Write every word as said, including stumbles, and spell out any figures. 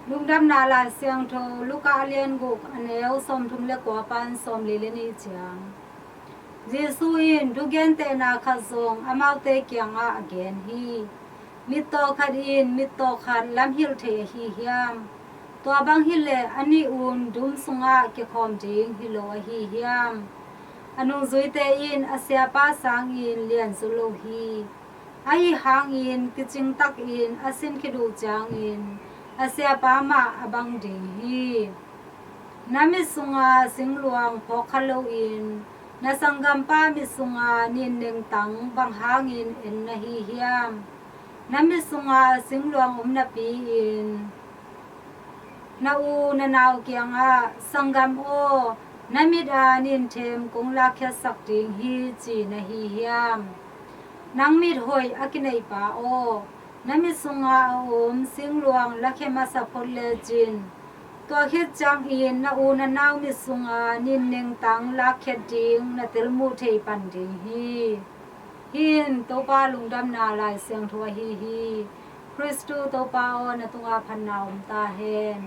Lungdamna Lai Siangtho Luka a lian guk, a neu sawmthum le kua pan sawmli le nih ciang. Jesu in thugentehna khat zong amaute kiangah a gen hi. Mittaw khat in mittaw khat lamhilh thei ahi hiam? Tua bang hileh a nih un dum sungah kikhawm ding hi lo ahi hiam? A nungzuite in a siapa sangin lianzu lo hi. Ahi hangin kicing takin a sin khit uh ciangin a siapa mah a bang ding hi. Na mit sunga singluang phawk kha loin na sanggampa mit sunga nin nengtang bang hangin en na hi hiam? Na mit sunga singluang om napi-in na u na nau kiangah, "Sanggam aw, na mit a nin them kong lakkhiatsak ding hi," ci na hi hiam? Nang mit hoih a kineihpa aw, na mit sunga a om singluang lakhia masa phot lecin, tua khit ciangin na u na nau mit sunga nin nengtang lakkhiat ding na tel muh thei pan ding hi. Hih in Topa Lungdamna Lai Siangtho ahi hi. Khristu Topa aw, na tungah phatna om ta hen.